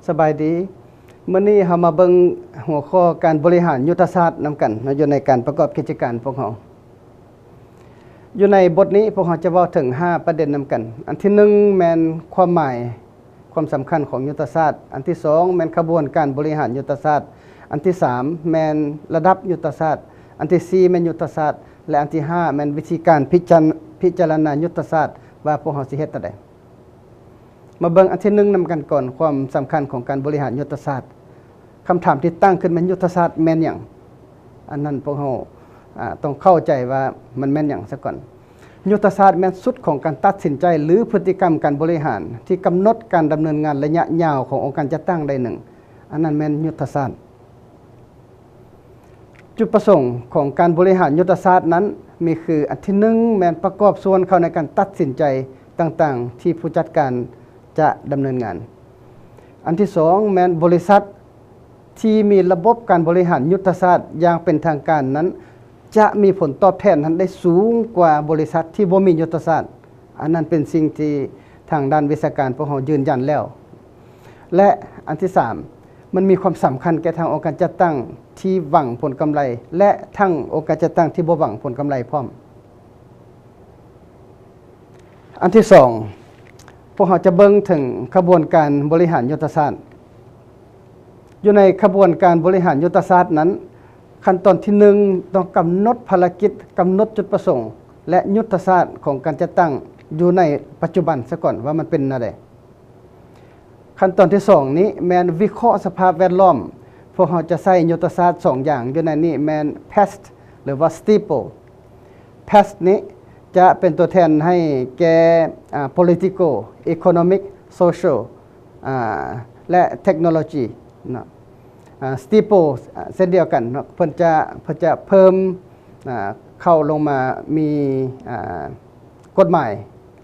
ສະບາຍດີ. ມື້ນີ້ເຮົາມາເບິ່ງຫົວຂໍ້ການບໍລິຫານຍຸດທະສາດນຳກັນເນາະ ຢູ່ໃນການປະກອບກິດຈະການພວກເຮົາ. ຢູ່ໃນບົດນີ້ພວກເຮົາຈະເວົ້າເຖິງຫ້າປະເດັນນຳກັນ. ອັນທີໜຶ່ງແມ່ນຄວາມໝາຍ, ຄວາມສຳຄັນຂອງຍຸດທະສາດ. ອັນທີສອງແມ່ນຂະບວນການບໍລິຫານຍຸດທະສາດ. ອັນທີສາມແມ່ນລະດັບຍຸດທະສາດ. ອັນທີສີ່ແມ່ນຍຸດທະສາດ ແລະ ອັນທີຫ້າແມ່ນວິທີການພິຈາ ພິຈາລະນາຍຸດທະສາດ ວ່າພວກເຮົາຊິເຮັດແນວໃດ. ມາເບິ່ງອັນທີໜຶ່ງນຳກັນກ່ອນ, ຄວາມສຳຄັນຂອງການບໍລິຫານຍຸດທະສາດ. ຄຳຖາມທີ່ຕັ້ງຂຶ້ນແມ່ນ ຍຸດທະສາດແມ່ນຫຍັງ? ອັນນັ້ນພວກເຮົາ ອາ ຕ້ອງເຂົ້າໃຈວ່າມັນແມ່ນຫຍັງຊະກ່ອນ. ຍຸດທະສາດແມ່ນຊຸດຂອງການຕັດສິນໃຈ ຫຼື ພຶດຕິກຳການບໍລິຫານ ທີ່ກຳນົດການດຳເນີນງານໄລຍະຍາວຂອງອົງການຈັດຕັ້ງໃດໜຶ່ງ. ອັນນັ້ນແມ່ນຍຸດທະສາດ. ຈຸດປະສົງຂອງການບໍລິຫານຍຸດທະສາດນັ້ນມີຄື ອັນທີໜຶ່ງແມ່ນປະກອບສ່ວນເຂົ້າໃນການຕັດສິນໃຈຕ່າງໆ ທີ່ຜູ້ຈັດການຈະດຳເນີນງານ. ອັນທີສອງແມ່ນບໍລິສັດທີ່ມີລະບົບການບໍລິຫານຍຸດທະສາດຢ່າງເປັນທາງການນັ້ນ ຈະມີຜົນຕອບແທນນັ້ນໄດ້ສູງກວ່າບໍລິສັດທີ່ບໍ່ມີຍຸດທະສາດ. ອັນນັ້ນເປັນສິ່ງທີ່ທາງດ້ານວິຊາການພວກເຮົາຢືນຢັນແລ້ວ. ແລະ ອັນທີສາມ ມັນມີຄວາມສຳຄັນແກ່ທັງອົງການຈັດຕັ້ງທີ່ຫວັງຜົນກຳໄລ ແລະ ທັງອົງການຈັດຕັ້ງທີ່ບໍ່ຫວັງຜົນກຳໄລພ້ອມ. ອັນທີສອງ ພວກເຮົາຈະເບິ່ງເຖິງຂະບວນການບໍລິຫານຍຸດທະສາດ. ຢູ່ໃນຂະບວນການບໍລິຫານຍຸດທະສາດນັ້ນ, ຂັ້ນຕອນທີໜຶ່ງ ຕ້ອງກຳນົດພາລະກິດ, ກຳນົດຈຸດປະສົງ ແລະ ຍຸດທະສາດຂອງການຈັດຕັ້ງຢູ່ໃນປັດຈຸບັນຊະກ່ອນວ່າມັນເປັນແນວໃດ. ຂັ້ນຕອນທີສອງນີ້ແມ່ນວິເຄາະສະພາບແວດລ້ອມ. ພວກເຮົາຈະໃຊ້ຍຸດທະສາດສອງຢ່າງຢູ່ໃນນີ້ແມ່ນ PEST ຫຼືວ່າ STIPO. PEST ນີ້ຈະເປັນຕົວແທນໃຫ້ແກ່ ອາ political, economic, social ອາ ແລະ technology ເນາະ. ອາ STIPO ເຊັ່ນດຽວກັນເນາະ ເພິ່ນຈະ ເພິ່ນຈະເພີ່ມ ອາ ເຂົ້າລົງມາມີ ອາ ກົດໝາຍ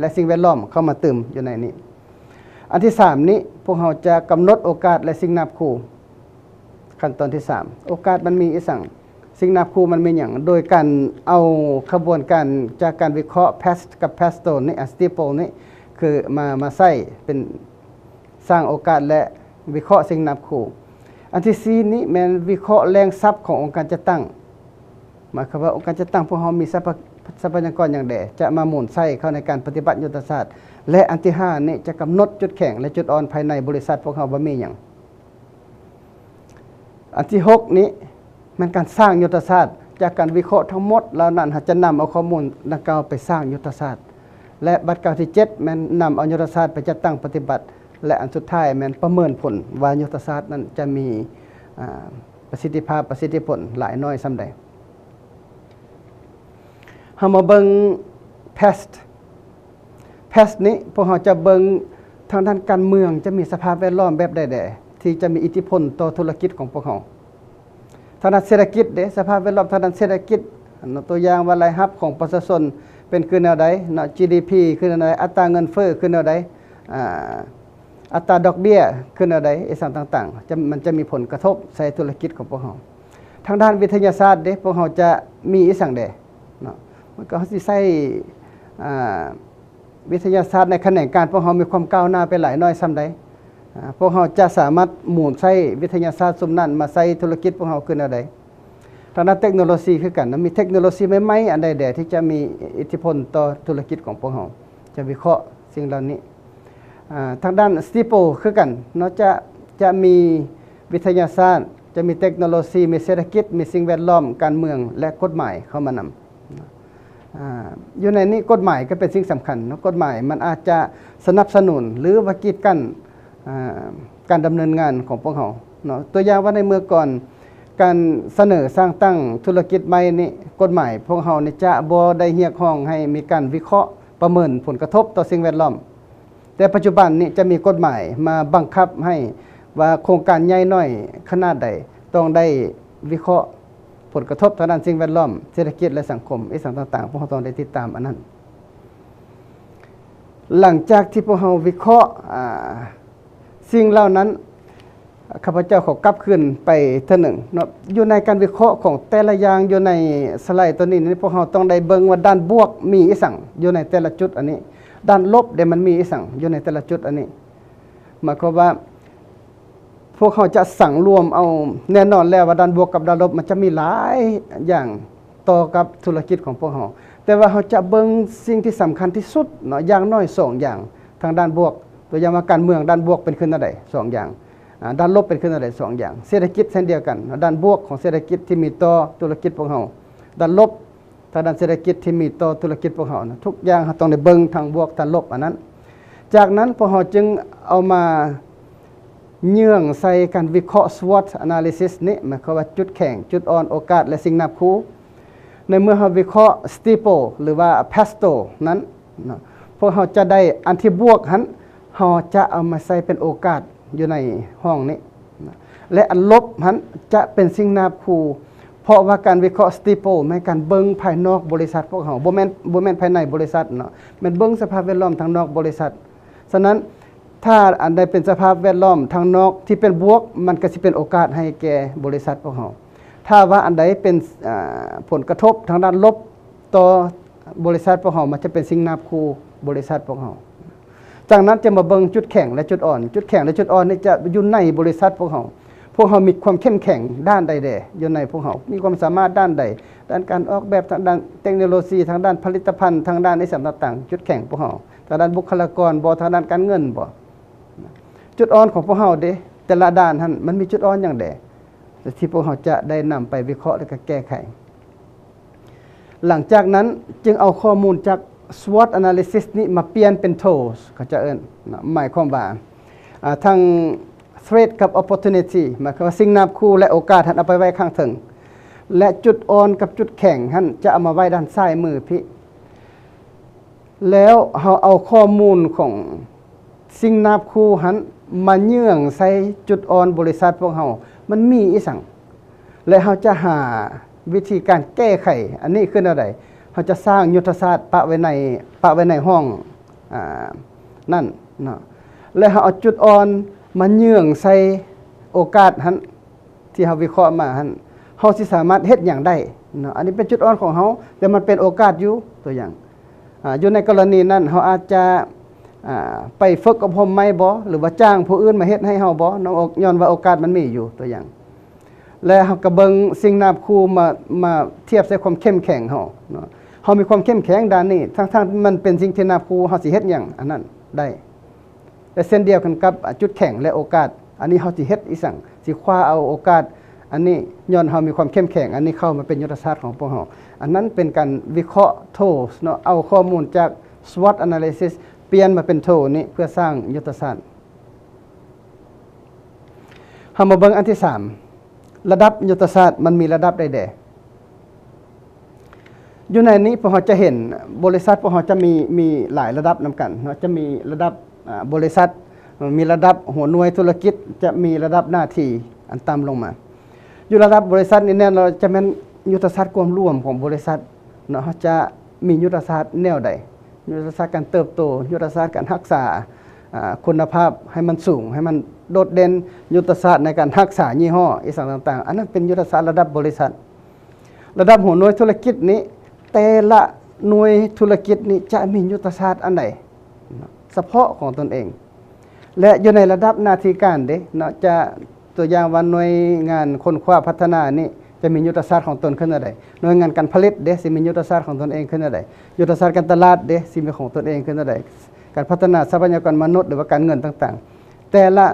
ແລະ ສິ່ງແວດລ້ອມເຂົ້າມາຕື່ມຢູ່ໃນນີ້. ອັນທີສາມນີ້ ພວກເຮົາຈະກຳນົດໂອກາດ ແລະ ສິ່ງນາບຂູ່. ຂັ້ນຕອນທີສາມ ໂອກາດມັນມີອີ່ສັງ? ສິ່ງນາບຂູ່ມັນມີຫຍັງ? ໂດຍການເອົາຂະບວນການຈາກການວິເຄາະ PEST ກັບ PESTO ນີ້ ອາ STIPO ນີ້ ຄືມາ ມາໃຊ້ເປັນ ສ້າງໂອກາດ ແລະ ວິເຄາະສິ່ງນາບຂູ່. ອັນທີສີ່ນີ້ແມ່ນວິເຄາະແຫຼ່ງຊັບຂອງອົງການຈັດຕັ້ງ. ໝາຍຄວາມວ່າອົງການຈັດຕັ້ງພວກເຮົາມີຊັບພະ ຊັບພະຍາກອນຫຍັງແດ່ ຈະມາໝູນໃຊ້ເຂົ້າໃນການປະຕິບັດຍຸດທະສາດ. ແລະ ອັນທີຫ້ານີ້ຈະກຳນົດຈຸດແຂງ ແລະ ຈຸດອ່ອນພາຍໃນບໍລິສັດພວກເຮົາວ່າມີຫຍັງ. ອັນທີຫົກນີ້ແມ່ນການສ້າງຍຸດທະສາດ. ຈາກການວິເຄາະທັງໝົດເຫຼົ່ານັ້ນ ເຮົາຈະນຳເອົາຂໍ້ມູນດັ່ງກ່າວໄປສ້າງຍຸດທະສາດ ແລະ ບັດກ້າວທີເຈັດແມ່ນນຳເອົາຍຸດທະສາດໄປຈັດຕັ້ງປະຕິບັດ ແລະ ອັນສຸດທ້າຍແມ່ນປະເມີນຜົນວ່າຍຸດທະສາດນັ້ນຈະມີ ອາ ປະສິດທິພາບ, ປະສິດທິຜົນຫຼາຍນ້ອຍສ່ຳໃດ. ເຮົາມາເບິ່ງ PEST. PEST ນີ້ພວກເຮົາຈະເບິ່ງທາງດ້ານການເມືອງ ຈະມີສະພາບແວດລ້ອມແບບໃດແດ່ ທີ່ຈະມີອິດທິພົນຕໍ່ທຸລະກິດຂອງພວກເຮົາ. ທາງດ້ານເສດຖະກິດເດ ສະພາບແວດລ້ອມທາງດ້ານເສດຖະກິດເນາະ ຕົວຢ່າງວ່າລາຍຮັບຂອງປະຊາຊົນເປັນຄືແນວໃດເນາະ, ຈີດີພີ ຄືແນວໃດ, ອັດຕາເງິນເຟີ້ຄືແນວໃດ, ອາ ອັດຕາດອກເບ້ຍຂຶ້ນແນວໃດ ອີ່ສັງຕ່າງໆ ຈະ ມັນຈະມີຜົນກະທົບໃສ່ທຸລະກິດຂອງພວກເຮົາ. ທາງດ້ານວິທະຍາສາດເດ ພວກເຮົາຈະມີອີ່ສັງແດ່ເນາະ? ມັນກໍເຮົາຊິໃຊ້ ອາ ວິທະຍາສາດໃນຂະແໜງການພວກເຮົາມີຄວາມກ້າວໜ້າໄປຫຼາຍນ້ອຍສ່ຳໃດ? ອາ ພວກເຮົາຈະສາມາດໝູນໃຊ້ວິທະຍາສາດຊຸມນັ້ນມາໃຊ້ທຸລະກິດພວກເຮົາຄືແນວໃດ? ທາງດ້ານເຕັກໂນໂລຊີຄືກັນເນາະ, ມີເຕັກໂນໂລຊີໃໝ່ໆອັນໃດແດ່ທີ່ຈະມີອິດທິພົນຕໍ່ທຸລະກິດຂອງພວກເຮົາ? ຈະວິເຄາະສິ່ງເຫຼົ່ານີ້. ອາ ທາງດ້ານ STIPO ຄືກັນເນາະ, ຈະ ຈະມີວິທະຍາສາດ, ຈະມີເຕັກໂນໂລຊີ, ມີເສດຖະກິດ, ມີສິ່ງແວດລ້ອມ, ການເມືອງ ແລະ ກົດໝາຍເຂົ້າມານຳ. ອາ ຢູ່ໃນນີ້ກົດໝາຍກໍເປັນສິ່ງສຳຄັນເນາະ, ກົດໝາຍມັນອາດຈະສະໜັບສະໜູນ ຫຼືວ່າກີດກັ້ນ ອາ ການດຳເນີນງານຂອງພວກເຮົາເນາະ. ຕົວຢ່າງວ່າໃນເມື່ອກ່ອນ ການສະເໜີສ້າງຕັ້ງທຸລະກິດໃໝ່ນີ້ ກົດໝາຍພວກເຮົານີ້ຈະບໍ່ໄດ້ຮຽກຮ້ອງໃຫ້ມີການວິເຄາະປະເມີນຜົນກະທົບຕໍ່ສິ່ງແວດລ້ອມ, ແຕ່ປັດຈຸບັນນີ້ຈະມີກົດໝາຍມາບັງຄັບໃຫ້ວ່າໂຄງການໃຫຍ່ໜ້ອຍຂະໜາດໃດຕ້ອງໄດ້ວິເຄາະ ຜົນກະທົບທາງດ້ານສິ່ງແວດລ້ອມ, ເສດຖະກິດ ແລະ ສັງຄົມ ອີ່ສັງຕ່າງໆ ພວກເຮົາຕ້ອງໄດ້ຕິດຕາມອັນນັ້ນ. ຫຼັງຈາກທີ່ພວກເຮົາວິເຄາະ ອາ ສິ່ງເຫຼົ່ານັ້ນ, ຂ້າພະເຈົ້າຂໍກັບຄືນໄປເທື່ອໜຶ່ງເນາະ, ຢູ່ໃນການວິເຄາະຂອງແຕ່ລະຢ່າງຢູ່ໃນສະໄລໂຕນີ້ນີ້ ພວກເຮົາຕ້ອງໄດ້ເບິ່ງວ່າດ້ານບວກມີອີ່ສັງຢູ່ໃນແຕ່ລະຈຸດອັນນີ້, ດ້ານລົບເດ ມັນມີອີ່ສັງຢູ່ໃນແຕ່ລະຈຸດອັນນີ້. ໝາຍຄວາມວ່າ ພວກເຮົາຈະສັງລວມເອົາ ແນ່ນອນແລ້ວວ່າດ້ານບວກກັບດ້ານລົບມັນຈະມີຫຼາຍຢ່າງຕໍ່ກັບທຸລະກິດຂອງພວກເຮົາ, ແຕ່ວ່າເຮົາຈະເບິ່ງສິ່ງທີ່ສຳຄັນທີ່ສຸດເນາະ ຢ່າງໜ້ອຍສອງຢ່າງທາງດ້ານບວກ. ຕົວຢ່າງວ່າການເມືອງ ດ້ານບວກເປັນຄືແນວໃດ? ສອງຢ່າງ. ອາ ດ້ານລົບເປັນຄືແນວໃດ? ສອງຢ່າງ. ເສດຖະກິດເຊັ່ນດຽວກັນເນາະ, ດ້ານບວກຂອງເສດຖະກິດທີ່ມີຕໍ່ທຸລະກິດພວກເຮົາ, ດ້ານລົບ ທາງດ້ານເສດຖະກິດທີ່ມີຕໍ່ທຸລະກິດພວກເຮົານະ, ທຸກຢ່າງເຮົາຕ້ອງໄດ້ເບິ່ງທັງບວກທັງລົບອັນນັ້ນ. ຈາກນັ້ນພວກເຮົາຈຶ່ງເອົາມາເຍື່ອງໃສ່ການວິເຄາະ SWOT analysis ນີ້, ໝາຍຄວາມວ່າຈຸດແຂງ, ຈຸດອ່ອນ, ໂອກາດ ແລະ ສິ່ງນາບຂູ່. ໃນເມື່ອເຮົາວິເຄາະ STIPO ຫຼືວ່າ PASTO ນັ້ນນະ, ພວກເຮົາຈະໄດ້ອັນທີ່ບວກຫັ້ນ ເຮົາຈະເອົາມາໃສ່ເປັນໂອກາດຢູ່ໃນຫ້ອງນີ້ນະ ແລະ ອັນລົບຫັ້ນຈະເປັນສິ່ງນາບຂູ່. ເພາະວ່າການວິເຄາະ STIPO ແມ່ນການເບິ່ງພາຍນອກບໍລິສັດພວກເຮົາ, ບໍ່ແມ່ນ ບໍ່ແມ່ນພາຍໃນບໍລິສັດເນາະ, ແມ່ນເບິ່ງສະພາບແວດລ້ອມທາງນອກບໍລິສັດ. ສະນັ້ນ ຖ້າອັນໃດເປັນສະພາບແວດລ້ອມທາງນອກທີ່ເປັນບວກ, ມັນກໍຊິເປັນໂອກາດໃຫ້ແກ່ບໍລິສັດພວກເຮົາ. ຖ້າວ່າອັນໃດເປັນ ອາ ຜົນກະທົບທາງດ້ານລົບຕໍ່ບໍລິສັດພວກເຮົາ, ມັນຈະເປັນສິ່ງນາບຂູ່ບໍລິສັດພວກເຮົາ. ຈາກນັ້ນຈະມາເບິ່ງຈຸດແຂງ ແລະ ຈຸດອ່ອນ. ຈຸດແຂງ ແລະ ຈຸດອ່ອນນີ້ຈະຢູ່ໃນບໍລິສັດພວກເຮົາ. ພວກເຮົາມີຄວາມເຂັ້ມແຂງດ້ານໃດແດ່ຢູ່ໃນພວກເຮົາ? ມີຄວາມສາມາດດ້ານໃດ? ດ້ານການອອກແບບ, ທາງດ້ານເຕັກໂນໂລຊີ, ທາງດ້ານຜະລິດຕະພັນ, ທາງດ້ານອີ່ຫຍັງຕ່າງໆ. ຈຸດແຂງພວກເຮົາ ທາງດ້ານບຸກຄະລາກອນບໍ? ທາງດ້ານການເງິນບໍ? ຈຸດອ່ອນຂອງພວກເຮົາເດ ແຕ່ລະດ້ານຫັ້ນ ມັນມີຈຸດອ່ອນຫຍັງແດ່ ທີ່ພວກເຮົາຈະໄດ້ນຳໄປວິເຄາະ ແລະ ກໍແກ້ໄຂ. ຫຼັງຈາກນັ້ນຈຶ່ງເອົາຂໍ້ມູນຈາກ SWOT analysis ນີ້ມາປ່ຽນເປັນ TOWS ເຂົາເຈົ້າເອີ້ນເນາະ, ໝາຍຄວາມວ່າ ອາ ທັງ threat ກັບ opportunity ໝາຍຄວາມວ່າສິ່ງນາບຂູ່ ແລະ ໂອກາດຫັ້ນເອົາໄປໄວ້ຂ້າງເທິງ ແລະ ຈຸດອ່ອນກັບຈຸດແຂງຫັ້ນຈະເອົາມາໄວ້ດ້ານຊ້າຍມືພີ້. ແລ້ວເຮົາເອົາຂໍ້ມູນຂອງສິ່ງນາບຂູ່ຫັ້ນມາເຍື່ອງໃສ່ຈຸດອ່ອນບໍລິສັດພວກເຮົາ ມັນມີອີ່ຫຍັງ ແລະ ເຮົາຈະຫາວິທີການແກ້ໄຂອັນນີ້ຄືແນວໃດ? ເຮົາຈະສ້າງຍຸດທະສາດປະໄວ້ໃນ ປະໄວ້ໃນຫ້ອງ ອາ ນັ້ນເນາະ ແລະ ເຮົາເອົາຈຸດອ່ອນມາເຍື່ອງໃສ່ໂອກາດຫັ້ນ ທີ່ເຮົາວິເຄາະມາຫັ້ນ ເຮົາຊິສາມາດເຮັດຫຍັງໄດ້ເນາະ? ອັນນີ້ເປັນຈຸດອ່ອນຂອງເຮົາ ແຕ່ມັນເປັນໂອກາດຢູ່. ຕົວຢ່າງ ອາ ຢູ່ໃນກໍລະນີນັ້ນ ເຮົາອາດຈະ ອາ ໄປຝຶກອົບຮົມໃໝ່ບໍ ຫຼືວ່າຈ້າງຜູ້ອື່ນມາເຮັດໃຫ້ເຮົາບໍ ເນາະ ຍ້ອນວ່າໂອກາດມັນມີຢູ່. ຕົວຢ່າງ ແລະ ເຮົາກໍເບິ່ງສິ່ງນາບຂູ່ມາ ມາທຽບໃສ່ຄວາມເຂັ້ມແຂງເຮົາເນາະ. ເຮົາມີຄວາມເຂັ້ມແຂງດ້ານນີ້ ທັງໆທີ່ມັນເປັນສິ່ງທີ່ນາບຂູ່ ເຮົາຊິເຮັດຫຍັງອັນນັ້ນໄດ້. ແລະ ເຊັ່ນດຽວກັນກັບ ອາ ຈຸດແຂງ ແລະ ໂອກາດ ອັນນີ້ເຮົາຊິເຮັດອີ່ຫຍັງ? ຊິຄວ້າເອົາໂອກາດອັນນີ້ ຍ້ອນເຮົາມີຄວາມເຂັ້ມແຂງ ອັນນີ້ເຂົ້າມາເປັນຍຸດທະສາດຂອງພວກເຮົາ. ອັນນັ້ນເປັນການວິເຄາະ TOWS ເນາະ, ເອົາຂໍ້ມູນຈາກ SWOT analysis ປ່ຽນມາເປັນ TOWS ນີ້ ເພື່ອສ້າງຍຸດທະສາດ. ເຮົາມາເບິ່ງອັນທີສາມ ລະດັບຍຸດທະສາດມັນມີລະດັບໃດແດ່? ຢູ່ໃນນີ້ພວກເຮົາຈະເຫັນບໍລິສັດພວກເຮົາຈະມີ ມີຫຼາຍລະດັບນຳກັນເນາະ, ຈະມີລະດັບ ອາ ບໍລິສັດ, ມີລະດັບຫົວໜ່ວຍທຸລະກິດ, ຈະມີລະດັບໜ້າທີ່ອັນຕ່ຳລົງມາ. ຢູ່ລະດັບບໍລິສັດນີ້ແນ່ນອນຈະແມ່ນຍຸດທະສາດກວມລວມຂອງບໍລິສັດເນາະ, ເຮົາຈະມີຍຸດທະສາດແນວໃດ? ຍຸດທະສາດການເຕີບໂຕ, ຍຸດທະສາດການຮັກສາ ອາ ຄຸນນະພາບໃຫ້ມັນສູງ, ໃຫ້ມັນໂດດເດັ່ນ, ຍຸດທະສາດໃນການຮັກສາຍີ່ຫໍ້ ອີ່ຫຍັງຕ່າງໆ, ອັນນັ້ນເປັນຍຸດທະສາດລະດັບບໍລິສັດ. ລະດັບຫົວໜ່ວຍທຸລະກິດນີ້ ແຕ່ລະໜ່ວຍທຸລະກິດນີ້ຈະມີຍຸດທະສາດອັນໃດເນາະ ສະເພາະຂອງຕົນເອງ ແລະ ຢູ່ໃນລະດັບໜ້າທີ່ການເດ້ເນາະ, ຈະ ຕົວຢ່າງວ່າໜ່ວຍງານຄົ້ນຄວ້າພັດທະນານີ້ຈະມີຍຸດທະສາດຂອງຕົນຄືແນວໃດ? ໜ່ວຍງານການຜະລິດເດ້ ຊິມີຍຸດທະສາດຂອງຕົນເອງຄືແນວໃດ? ຍຸດທະສາດການຕະຫຼາດເດ້ ຊິມີຂອງຕົນເອງຄືແນວໃດ? ການພັດທະນາຊັບພະຍາກອນມະນຸດ ຫຼືວ່າການເງິນຕ່າງໆ ແຕ່ລະ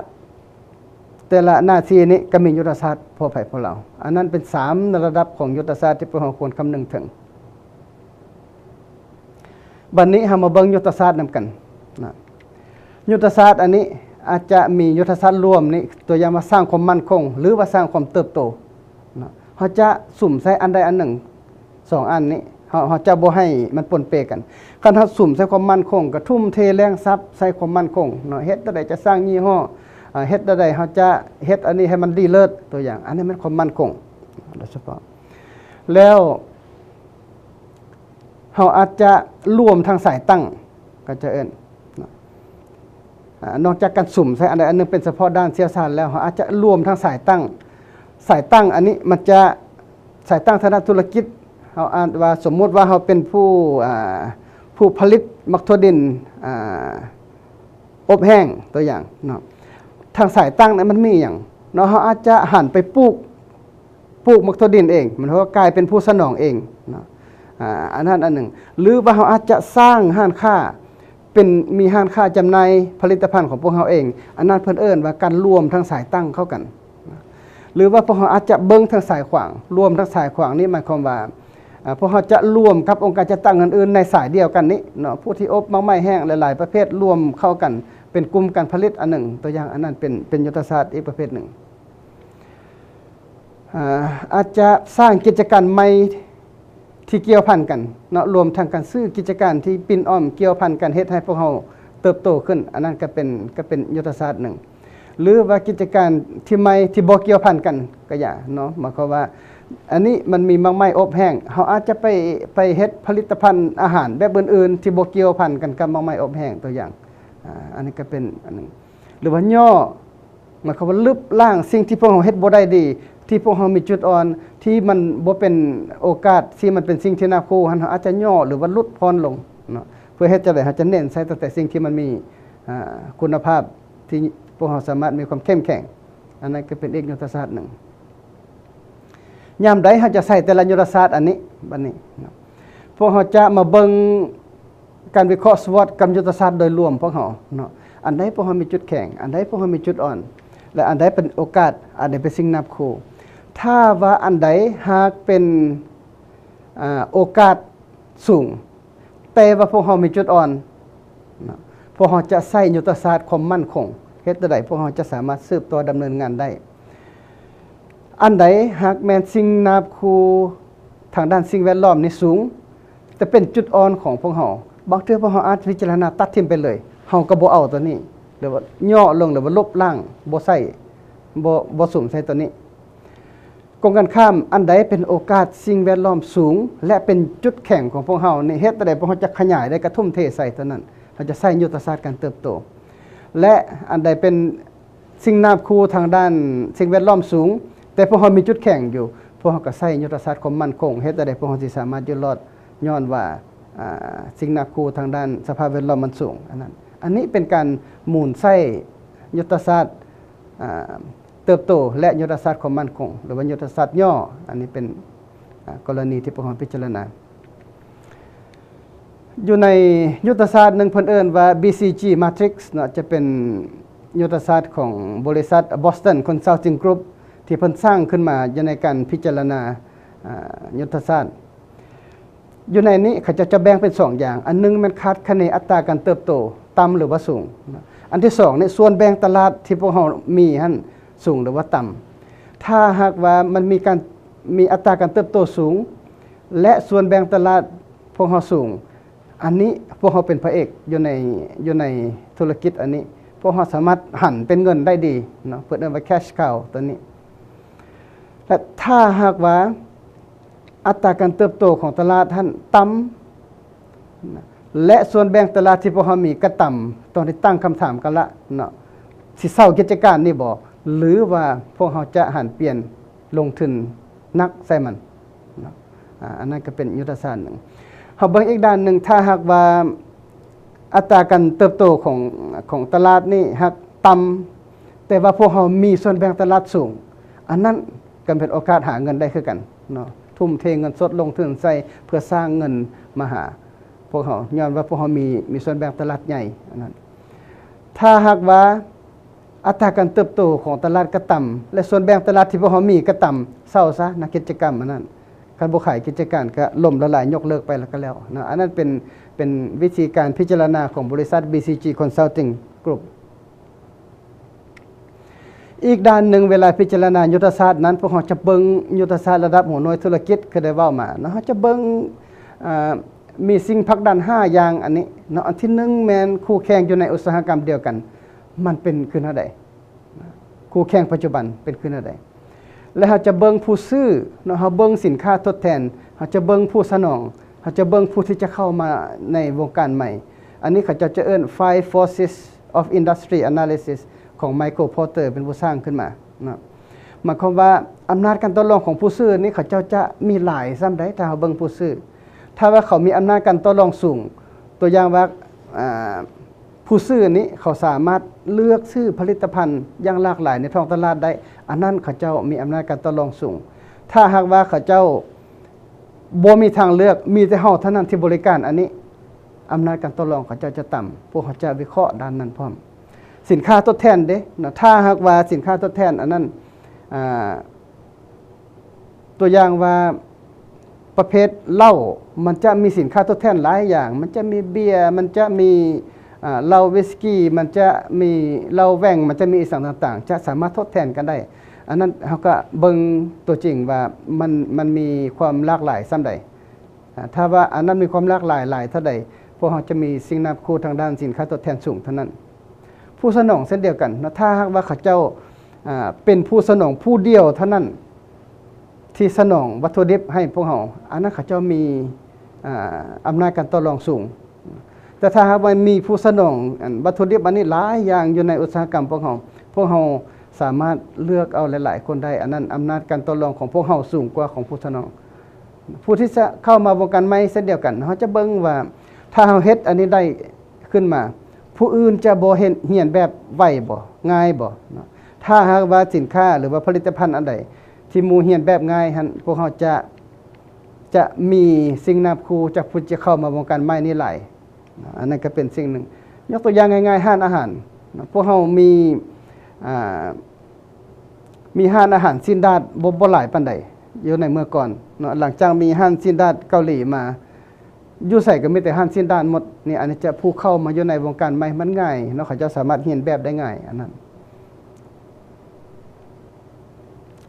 ແຕ່ລະໜ້າທີ່ນີ້ກໍມີຍຸດທະສາດພວກໃຜພວກລາວ. ອັນນັ້ນເປັນສາມລະດັບຂອງຍຸດທະສາດທີ່ພວກເຮົາຄວນຄຳນຶງເຖິງ. ບັດນີ້ເຮົາມາເບິ່ງຍຸດທະສາດນຳກັນນະ. ຍຸດທະສາດອັນນີ້ອາດຈະມີຍຸດທະສາດລວມນີ້, ຕົວຢ່າງວ່າສ້າງຄວາມໝັ້ນຄົງ ຫຼືວ່າສ້າງຄວາມເຕີບໂຕນະ. ເຮົາຈະສຸມໃສ່ອັນໃດອັນໜຶ່ງ ສອງອັນນີ້ ເຮົາ ເຮົາຈະບໍ່ໃຫ້ມັນປົນເປກັນ. ຄັນເຮົາສຸມໃສ່ຄວາມໝັ້ນຄົງ ກໍທຸ່ມເທແຮງຊັບໃສ່ຄວາມໝັ້ນຄົງເນາະ, ເຮັດແນວໃດຈະສ້າງຍີ່ຫໍ້, ອາ ເຮັດແນວໃດເຮົາຈະເຮັດອັນນີ້ໃຫ້ມັນດີເລີດ, ຕົວຢ່າງ ອັນນີ້ແມ່ນຄວາມໝັ້ນຄົງໂດຍສະເພາະ. ແລ້ວເຮົາອາດຈະລວມທັງສາຍຕັ້ງ ກໍຈະເອີ້ນເນາະ. ອາ ນອກຈາກການສຸມໃສ່ອັນໃດອັນໜຶ່ງເປັນສະເພາະດ້ານຊ່ຽວຊານແລ້ວ, ເຮົາອາດຈະລວມທັງສາຍຕັ້ງ. ສາຍຕັ້ງອັນນີ້ມັນຈະ ສາຍຕັ້ງທາງດ້ານທຸລະກິດ, ເຮົາອາດວ່າ ສົມມຸດວ່າເຮົາເປັນຜູ້ ອາ ຜູ້ຜະລິດໝາກຖົ່ວດິນ ອາ ອົບແຫ້ງ ຕົວຢ່າງເນາະ. ທາງສາຍຕັ້ງນັ້ນມັນມີຫຍັງ? ເນາະ ເຮົາອາດຈະຫັນໄປປູກ ປູກໝາກຖົ່ວດິນເອງ ມັນກໍກາຍເປັນຜູ້ສະໜອງເອງເນາະ ອາ ອັນນັ້ນອັນໜຶ່ງ. ຫຼືວ່າເຮົາອາດຈະສ້າງຮ້ານຄ້າເປັນ ມີຮ້ານຄ້າຈຳໜ່າຍຜະລິດຕະພັນຂອງພວກເຮົາເອງ ອັນນັ້ນເພິ່ນເອີ້ນວ່າການລວມທັງສາຍຕັ້ງເຂົ້າກັນ. ຫຼືວ່າພວກເຮົາອາດຈະເບິ່ງທັງສາຍຂວາງ ລວມທັງສາຍຂວາງນີ້ໝາຍຄວາມວ່າ ອາ ພວກເຮົາຈະລວມກັບອົງການຈັດຕັ້ງອື່ນໆໃນສາຍດຽວກັນນີ້ເນາະ ຜູ້ທີ່ອົບໝາກໄມ້ແຫ້ງຫຼາຍໆປະເພດລວມເຂົ້າກັນເປັນກຸ່ມການຜະລິດອັນໜຶ່ງ ຕົວຢ່າງອັນນັ້ນເປັນ ເປັນຍຸດທະສາດອີກປະເພດໜຶ່ງ. ອາ ອາດຈະສ້າງກິດຈະການໃໝ່ທີ່ກ່ຽວພັນກັນເນາະ ລວມທັງການຊື້ກິດຈະການທີ່ປິ່ນອ້ອມກ່ຽວພັນກັນ ເຮັດໃຫ້ພວກເຮົາເຕີບໂຕຂຶ້ນ ອັນນັ້ນກໍເປັນ ກໍເປັນຍຸດທະສາດໜຶ່ງ. ຫຼືວ່າກິດຈະການທີ່ໃໝ່ທີ່ບໍ່ກ່ຽວພັນກັນກໍຢ່າເນາະ ໝາຍຄວາມວ່າ ອັນນີ້ມັນມີໝາກໄມ້ອົບແຫ້ງ ເຮົາອາດຈະໄປ ໄປເຮັດຜະລິດຕະພັນອາຫານແບບອື່ນໆທີ່ບໍ່ກ່ຽວພັນກັນກັບໝາກໄມ້ອົບແຫ້ງ ຕົວຢ່າງ ອາ ອັນນີ້ກໍເປັນອັນໜຶ່ງ. ຫຼືວ່າຫຍໍ້ ໝາຍຄວາມວ່າລຶບລ້າງສິ່ງທີ່ພວກເຮົາເຮັດບໍ່ໄດ້ດີ ທີ່ພວກເຮົາມີຈຸດອ່ອນ ທີ່ມັນບໍ່ເປັນໂອກາດ ທີ່ມັນເປັນສິ່ງທີ່ໜາບຂູ່ຫັ້ນ ເຮົາອາດຈະຫຍໍ້ ຫຼືວ່າຫຼຸດຜ່ອນລົງເນາະ ເພື່ອເຮັດຈັ່ງໃດເຮົາຈະເນັ້ນໃສ່ຕັ້ງແຕ່ສິ່ງທີ່ມັນມີ ອາ ຄຸນນະພາບ ທີ່ພວກເຮົາສາມາດມີຄວາມເຂັ້ມແຂງ ອັນນັ້ນກໍເປັນອີກຍຸດທະສາດໜຶ່ງ. ຍາມໃດເຮົາຈະໃຊ້ແຕ່ລະຍຸດທະສາດອັນນີ້ ບັດນີ້ເນາະ ພວກເຮົາຈະມາເບິ່ງການວິເຄາະ SWOT ກັບຍຸດທະສາດໂດຍລວມພວກເຮົາເນາະ ອັນໃດພວກເຮົາມີຈຸດແຂງ ອັນໃດພວກເຮົາມີຈຸດອ່ອນ ແລະ ອັນໃດເປັນໂອກາດ ອັນໃດເປັນສິ່ງໜາບຂູ່. ຖ້າວ່າອັນໃດຫາກເປັນ ອາ ໂອກາດສູງ ແຕ່ວ່າພວກເຮົາມີຈຸດອ່ອນເນາະ ພວກເຮົາຈະໃຊ້ຍຸດທະສາດຄວາມໝັ້ນຄົງ ເຮັດແນວໃດພວກເຮົາຈະສາມາດສືບຕໍ່ດຳເນີນງານໄດ້. ອັນໃດຫາກແມ່ນສິ່ງໜາບຂູ່ທາງດ້ານສິ່ງແວດລ້ອມນີ້ສູງ ແຕ່ເປັນຈຸດອ່ອນຂອງພວກເຮົາ ບາງເທື່ອພວກເຮົາອາດຈະພິຈາລະນາຕັດຖິ້ມໄປເລີຍ ເຮົາກໍບໍ່ເອົາຕົວນີ້ ຫຼືວ່າຫຍໍ້ລົງ ຫຼືວ່າລົບລ້າງ ບໍ່ໃຊ້ ບໍ່ ບໍ່ສຸມໃສ່ຕົວນີ້. ກົງກັນຂ້າມ ອັນໃດເປັນໂອກາດສິ່ງແວດລ້ອມສູງ ແລະ ເປັນຈຸດແຂງຂອງພວກເຮົານີ້ ເຮັດແນວໃດພວກເຮົາຈະຂະຫຍາຍໄດ້ ກະທຸ່ມເທໃສ່ຕົວນັ້ນ ເຮົາຈະໃຊ້ຍຸດທະສາດການເຕີບໂຕ ແລະ ອັນໃດເປັນສິ່ງໜາບຂູ່ທາງດ້ານສິ່ງແວດລ້ອມສູງ ແຕ່ພວກເຮົາມີຈຸດແຂງຢູ່ ພວກເຮົາກໍໃຊ້ຍຸດທະສາດຄວາມໝັ້ນຄົງ ເຮັດແນວໃດພວກເຮົາຊິສາມາດຢູ່ລອດ ຍ້ອນວ່າ ອາ ສິ່ງໜາບຂູ່ທາງດ້ານສະພາບແວດລ້ອມມັນສູງ ອັນນັ້ນ ອັນນີ້ເປັນການໝູນໃຊ້ຍຸດທະສາດ ອາ ເຕີບໂຕ ແລະ ຍຸດທະສາດຄວາມໝັ້ນຄົງ ຫຼືວ່າຍຸດທະສາດຫຍໍ້ ອັນນີ້ເປັນ ອາ ກໍລະນີທີ່ພວກເຮົາພິຈາລະນາ. ຢູ່ໃນຍຸດທະສາດໜຶ່ງເພິ່ນເອີ້ນວ່າ BCG Matrix ເນາະ ຈະເປັນຍຸດທະສາດຂອງບໍລິສັດ Boston Consulting Group ທີ່ເພິ່ນສ້າງຂຶ້ນມາຢູ່ໃນການພິຈາລະນາ ອາ ຍຸດທະສາດ. ຢູ່ໃນນີ້ເຂົາເຈົ້າຈະແບ່ງເປັນສອງຢ່າງ ອັນໜຶ່ງແມ່ນຄາດຄະເນອັດຕາການເຕີບໂຕຕ່ຳ ຫຼືວ່າສູງ ອັນທີສອງນີ້ ສ່ວນແບ່ງຕະຫຼາດທີ່ພວກເຮົາມີຫັ້ນສູງ ຫຼືວ່າຕ່ຳ. ຖ້າຫາກວ່າມັນມີການ ມີອັດຕາການເຕີບໂຕສູງ ແລະ ສ່ວນແບ່ງຕະຫຼາດພວກເຮົາສູງ ອັນນີ້ພວກເຮົາເປັນພະເອກຢູ່ໃນ ຢູ່ໃນທຸລະກິດອັນນີ້ ພວກເຮົາສາມາດຫັນເປັນເງິນໄດ້ດີເນາະ ເພິ່ນເອີ້ນວ່າ cash cow ຕົວນີ້. ແລະ ຖ້າຫາກວ່າ ອັດຕາການເຕີບໂຕຂອງຕະຫຼາດຫັ້ນຕ່ຳ ແລະ ສ່ວນແບ່ງຕະຫຼາດທີ່ພວກເຮົາມີກໍຕ່ຳ ຕ້ອງໄດ້ຕັ້ງຄຳຖາມກັນລະເນາະ ຊິເຊົາກິດຈະການນີ້ບໍ່ ຫຼືວ່າພວກເຮົາຈະຫັນປ່ຽນລົງທຶນໜັກໃສ່ມັນເນາະ ອາ ອັນນັ້ນກໍເປັນຍຸດທະສາດໜຶ່ງ. ເຮົາເບິ່ງອີກດ້ານໜຶ່ງ ຖ້າຫາກວ່າອັດຕາການເຕີບໂຕຂອງ ຂອງຕະຫຼາດນີ້ຫາກຕ່ຳ ແຕ່ວ່າພວກເຮົາມີສ່ວນແບ່ງຕະຫຼາດສູງ ອັນນັ້ນ ກໍເປັນໂອກາດຫາເງິນໄດ້ຄືກັນເນາະ ທຸ່ມເທເງິນສົດລົງທຶນໃສ່ເພື່ອສ້າງເງິນມາຫາພວກເຮົາ ຍ້ອນວ່າພວກເຮົາມີ ມີສ່ວນແບ່ງຕະຫຼາດໃຫຍ່ອັນນັ້ນ. ຖ້າຫາກວ່າອັດຕາການເຕີບໂຕຂອງຕະຫຼາດກໍຕ່ຳ ແລະ ສ່ວນແບ່ງຕະຫຼາດທີ່ພວກເຮົາມີກໍຕ່ຳ ເຊົາຊະ ນັກກິດຈະກຳອັນນັ້ນ ຄັນບໍ່ຂາຍກິດຈະການກໍລົ້ມລະລາຍ ຍົກເລີກໄປແລ້ວກໍແລ້ວເນາະ. ອັນນັ້ນເປັນ ເປັນວິທີການພິຈາລະນາຂອງບໍລິສັດ BCG Consulting Group. ອີກດ້ານໜຶ່ງ ເວລາພິຈາລະນາຍຸດທະສາດນັ້ນ ພວກເຮົາຈະເບິ່ງຍຸດທະສາດລະດັບຫົວໜ່ວຍທຸລະກິດ ຄືໄດ້ເວົ້າມາເນາະ ເຮົາຈະເບິ່ງ ອາ ມີສິ່ງຜັກດັນຫ້າຢ່າງອັນນີ້ເນາະ. ອັນທີໜຶ່ງແມ່ນຄູ່ແຂ່ງຢູ່ໃນອຸດສາຫະກຳດຽວກັນ ມັນເປັນຄືແນວໃດ? ຄູ່ແຂ່ງປັດຈຸບັນເປັນຄືແນວໃດ? ແລະ ເຮົາຈະເບິ່ງຜູ້ຊື້ເນາະ ເຮົາເບິ່ງສິນຄ້າທົດແທນ ເຮົາຈະເບິ່ງຜູ້ສະໜອງ ເຮົາຈະເບິ່ງຜູ້ທີ່ຈະເຂົ້າມາໃນວົງການໃໝ່. ອັນນີ້ເຂົາເຈົ້າຈະເອີ້ນ Five Forces of Industry Analysis ຂອງ Michael Porter ເປັນຜູ້ສ້າງຂຶ້ນມາເນາະ. ໝາຍຄວາມວ່າອຳນາດການຕໍ່ລອງຂອງຜູ້ຊື້ນີ້ ເຂົາເຈົ້າຈະມີຫຼາຍສ່ຳໃດ ຖ້າເຮົາເບິ່ງຜູ້ຊື້ ຖ້າວ່າເຂົາມີອຳນາດການຕໍ່ລອງສູງ ຕົວຢ່າງວ່າ ອາ ຜູ້ຊື້ນີ້ເຂົາສາມາດເລືອກຊື້ຜະລິດຕະພັນຢ່າງຫຼາກຫຼາຍໃນທ້ອງຕະຫຼາດໄດ້, ອັນນັ້ນເຂົາເຈົ້າມີອຳນາດການຕໍ່ລອງສູງ. ຖ້າຫາກວ່າເຂົາເຈົ້າບໍ່ມີທາງເລືອກ, ມີແຕ່ເຮົາເທົ່ານັ້ນທີ່ບໍລິການ, ອັນນີ້ອຳນາດການຕໍ່ລອງເຂົາເຈົ້າຈະຕ່ຳ. ພວກເຮົາຈະວິເຄາະດ້ານນັ້ນພ້ອມ. ສິນຄ້າທົດແທນເດ້ເນາະ, ຖ້າຫາກວ່າສິນຄ້າທົດແທນອັນນັ້ນ ອ່າ ຕົວຢ່າງວ່າ ປະເພດເຫຼົ້າ ມັນຈະມີສິນຄ້າທົດແທນຫຼາຍຢ່າງ, ມັນຈະມີເບຍ, ມັນຈະມີ ອ່າ ເຫຼົ້າວິສກີ, ມັນຈະມີເຫຼົ້າແຫວ່ງ, ມັນຈະມີອີ່ຫຍັງຕ່າງໆ ຈະສາມາດທົດແທນກັນໄດ້. ອັນນັ້ນເຮົາກະເບິ່ງຕົວຈິງວ່າມັນ ມັນມີຄວາມຫຼາກຫຼາຍສ່ຳໃດ. ອ່າ ຖ້າວ່າອັນນັ້ນມີຄວາມຫຼາກຫຼາຍຫຼາຍເທົ່າໃດ, ພວກເຮົາຈະມີສິ່ງນາບຄູ່ທາງດ້ານສິນຄ້າທົດແທນສູງເທົ່ານັ້ນ. ຜູ້ສະໜອງເຊັ່ນດຽວກັນເນາະ, ຖ້າຫາກວ່າເຂົາເຈົ້າ ອ່າ ເປັນຜູ້ສະໜອງຜູ້ດຽວເທົ່ານັ້ນ ທີ່ສະໜອງວັດຖຸດິບໃຫ້ພວກເຮົາ, ອັນນັ້ນເຂົາເຈົ້າມີ ອ່າ ອຳນາດການຕໍ່ລອງສູງ. ແຕ່ຖ້າຫາກວ່າມີຜູ້ສະໜອງ ອັນ ວັດຖຸດິບອັນນີ້ຫຼາຍຢ່າງຢູ່ໃນອຸດສາຫະກຳພວກເຮົາ, ພວກເຮົາສາມາດເລືອກເອົາຫຼາຍໆຄົນໄດ້, ອັນນັ້ນອຳນາດການຕໍ່ລອງຂອງພວກເຮົາສູງກວ່າຂອງຜູ້ສະໜອງ. ຜູ້ທີ່ຈະເຂົ້າມາວົງການໃໝ່ເຊັ່ນດຽວກັນ, ເຮົາຈະເບິ່ງວ່າຖ້າເຮົາເຮັດອັນນີ້ໄດ້ຂຶ້ນມາ, ຜູ້ອື່ນຈະບໍ່ເຮັດ ຮຽນແບບໄວບໍ່? ງ່າຍບໍ່? ເນາະ. ຖ້າຫາກວ່າສິນຄ້າ ຫຼືວ່າຜະລິດຕະພັນອັນໃດທີ່ໝູ່ຮຽນແບບງ່າຍຫັ້ນ, ພວກເຮົາຈະ ຈະມີສິ່ງນາບຄູ່ຈາກຜູ້ທີ່ເຂົ້າມາວົງການໃໝ່ນີ້ຫຼາຍ. ອັນນັ້ນກໍເປັນສິ່ງໜຶ່ງ. ຍົກຕົວຢ່າງງ່າຍໆ ຮ້ານອາຫານ. ພວກເຮົາມີ ອ່າ ມີຮ້ານອາຫານຊີ້ນດາດບໍ່ ບໍ່ຫຼາຍປານໃດຢູ່ໃນເມື່ອກ່ອນເນາະ. ຫຼັງຈາກມີຮ້ານຊີ້ນດາດເກົາຫຼີມາ, ຢູ່ໃສກໍມີແຕ່ຮ້ານຊີ້ນດາດໝົດ. ນີ້ ອັນນີ້ຈະ ຜູ້ເຂົ້າມາຢູ່ໃນວົງການໃໝ່ມັນງ່າຍເນາະ, ເຂົາເຈົ້າສາມາດຮຽນແບບໄດ້ງ່າຍອັນນັ້ນ.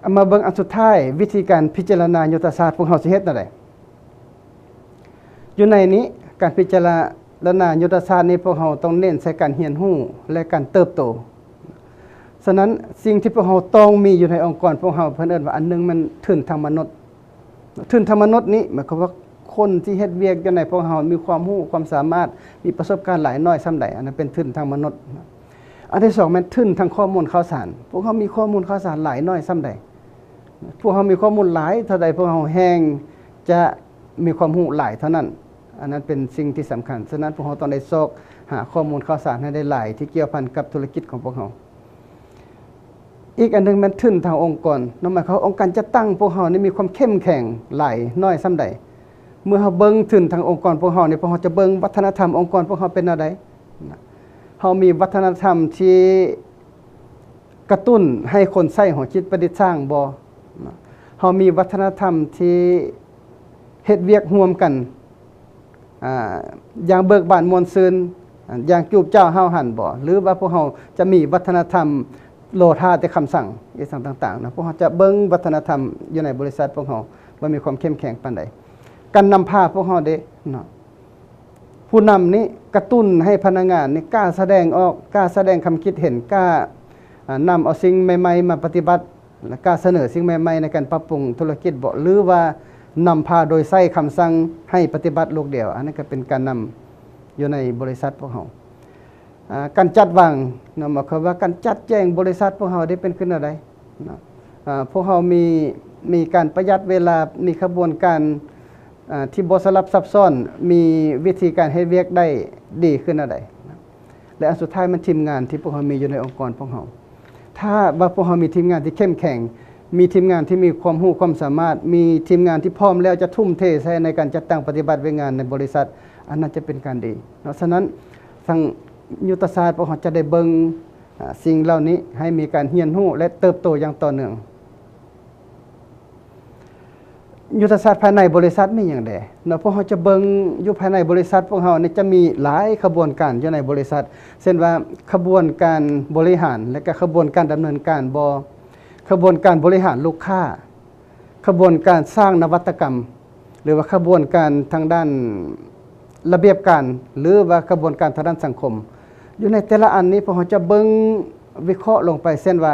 ເອົາມາເບິ່ງອັນສຸດທ້າຍ, ວິທີການພິຈາລະນາຍຸດທະສາດ ພວກເຮົາຊິເຮັດແນວໃດ? ຢູ່ໃນນີ້ ການພິຈາລະນາຍຸດທະສາດນີ້ ພວກເຮົາຕ້ອງເນັ້ນໃສ່ການຮຽນຮູ້ ແລະ ການເຕີບໂຕ. ສະນັ້ນ ສິ່ງທີ່ພວກເຮົາຕ້ອງມີຢູ່ໃນອົງກອນພວກເຮົາ ເພິ່ນເອີ້ນວ່າ ອັນໜຶ່ງແມ່ນທຶນທາງມະນຸດ. ທຶນທາງມະນຸດນີ້ ໝາຍຄວາມວ່າຄົນທີ່ເຮັດວຽກຢູ່ໃນພວກເຮົາມີຄວາມຮູ້ຄວາມສາມາດ ມີປະສົບການຫຼາຍໜ້ອຍສ່ຳໃດ, ອັນນັ້ນເປັນທຶນທາງມະນຸດ. ອັນທີສອງແມ່ນທຶນທາງຂໍ້ມູນຂ່າວສານ, ພວກເຮົາມີຂໍ້ມູນຂ່າວສານຫຼາຍໜ້ອຍສ່ຳໃດ. ພວກເຮົາມີຂໍ້ມູນຫຼາຍເທົ່າໃດ, ພວກເຮົາແຮ່ງຈະມີຄວາມຮູ້ຫຼາຍເທົ່ານັ້ນ. ອັນນັ້ນເປັນສິ່ງທີ່ສຳຄັນ. ສະນັ້ນ ພວກເຮົາຕ້ອງໄດ້ຊອກຫາຂໍ້ມູນຂ່າວສານໃຫ້ໄດ້ຫຼາຍ ທີ່ກ່ຽວພັນກັບທຸລະກິດຂອງພວກເຮົາ. ອີກອັນໜຶ່ງແມ່ນທຶນທາງອົງກອນເນາະ, ໝາຍຄວາມວ່າອົງການຈັດຕັ້ງພວກເຮົານີ້ມີຄວາມເຂັ້ມແຂງຫຼາຍໜ້ອຍສ່ຳໃດ. ເມື່ອເຮົາເບິ່ງທຶນທາງອົງກອນພວກເຮົານີ້, ພວກເຮົາຈະເບິ່ງວັດທະນະທຳອົງກອນພວກເຮົາເປັນແນວໃດ. ເຮົາມີວັດທະນະທຳທີ່ ກະຕຸ້ນໃຫ້ຄົນໃຊ້ຫົວຄິດປະດິດສ້າງບໍ່? ເຮົາມີວັດທະນະທຳທີ່ເຮັດວຽກຮ່ວມກັນ ອ່າ ຢ່າງເບີກບານມ່ວນຊື່ນ, ຢ່າງຈູບຈ້າວຫ້າວຫັນບໍ່? ຫຼືວ່າພວກເຮົາຈະມີວັດທະນະທຳລໍຖ້າແຕ່ຄຳສັ່ງ ອີ່ຫຍັງຕ່າງໆນະ? ພວກເຮົາຈະເບິ່ງວັດທະນະທຳຢູ່ໃນບໍລິສັດພວກເຮົາວ່າມີຄວາມເຂັ້ມແຂງປານໃດ. ການນຳພາພວກເຮົາເດ້ເນາະ, ຜູ້ນຳນີ້ກະຕຸ້ນໃຫ້ພະນັກງານນີ້ກ້າສະແດງອອກ, ກ້າສະແດງຄຳຄິດເຫັນ, ກ້າ ອ່າ ນຳເອົາສິ່ງໃໝ່ໆມາປະຕິບັດ ແລະ ກ້າສະເໜີສິ່ງໃໝ່ໆໃນການປັບປຸງທຸລະກິດບໍ ຫຼືວ່ານຳພາໂດຍໃຊ້ຄຳສັ່ງໃຫ້ປະຕິບັດລູກດຽວ. ອັນນັ້ນກໍເປັນການນຳຢູ່ໃນບໍລິສັດພວກເຮົາ. ອ່າ ການຈັດວາງເນາະ, ໝາຍຄວາມວ່າການຈັດແຈງບໍລິສັດພວກເຮົາໄດ້ເປັນຂຶ້ນແນວໃດເນາະ. ອ່າ ພວກເຮົາມີ ມີການປະຢັດເວລາ, ມີຂະບວນການ ອ່າ ທີ່ບໍ່ສະຫຼັບຊັບຊ້ອນ, ມີວິທີການເຮັດວຽກໄດ້ດີຂຶ້ນແນວໃດ. ແລະ ອັນສຸດທ້າຍແມ່ນທີມງານທີ່ພວກເຮົາມີຢູ່ໃນອົງກອນພວກເຮົາ. ຖ້າວ່າພວກເຮົາມີທີມງານທີ່ເຂັ້ມແຂງ, ມີທີມງານທີ່ມີຄວາມຮູ້ຄວາມສາມາດ, ມີທີມງານທີ່ພ້ອມແລ້ວຈະທຸ່ມເທໃສ່ໃນການຈັດຕັ້ງປະຕິບັດວຽກງານໃນບໍລິສັດ, ອັນນັ້ນຈະເປັນການດີເນາະ. ສະນັ້ນ ທາງຍຸດທະສາດພວກເຮົາຈະໄດ້ເບິ່ງ ອ່າ ສິ່ງເຫຼົ່ານີ້ໃຫ້ມີການຮຽນຮູ້ ແລະ ເຕີບໂຕຢ່າງຕໍ່ເນື່ອງ. ຍຸດທະສາດພາຍໃນບໍລິສັດມີຫຍັງແດ່ເນາະ? ພວກເຮົາຈະເບິ່ງຢູ່ພາຍໃນບໍລິສັດພວກເຮົານີ້ຈະມີຫຼາຍຂະບວນການຢູ່ໃນບໍລິສັດ, ເຊັ່ນວ່າຂະບວນການບໍລິຫານ ແລະ ກະຂະບວນການດຳເນີນການບໍ່, ຂະບວນການບໍລິຫານລູກຄ້າ, ຂະບວນການສ້າງນະວັດຕະກຳ ຫຼືວ່າຂະບວນການທາງດ້ານລະບຽບການ ຫຼືວ່າຂະບວນການທາງດ້ານສັງຄົມ. ຢູ່ໃນແຕ່ລະອັນນີ້ ພວກເຮົາຈະເບິ່ງວິເຄາະລົງໄປ, ເຊັ່ນວ່າ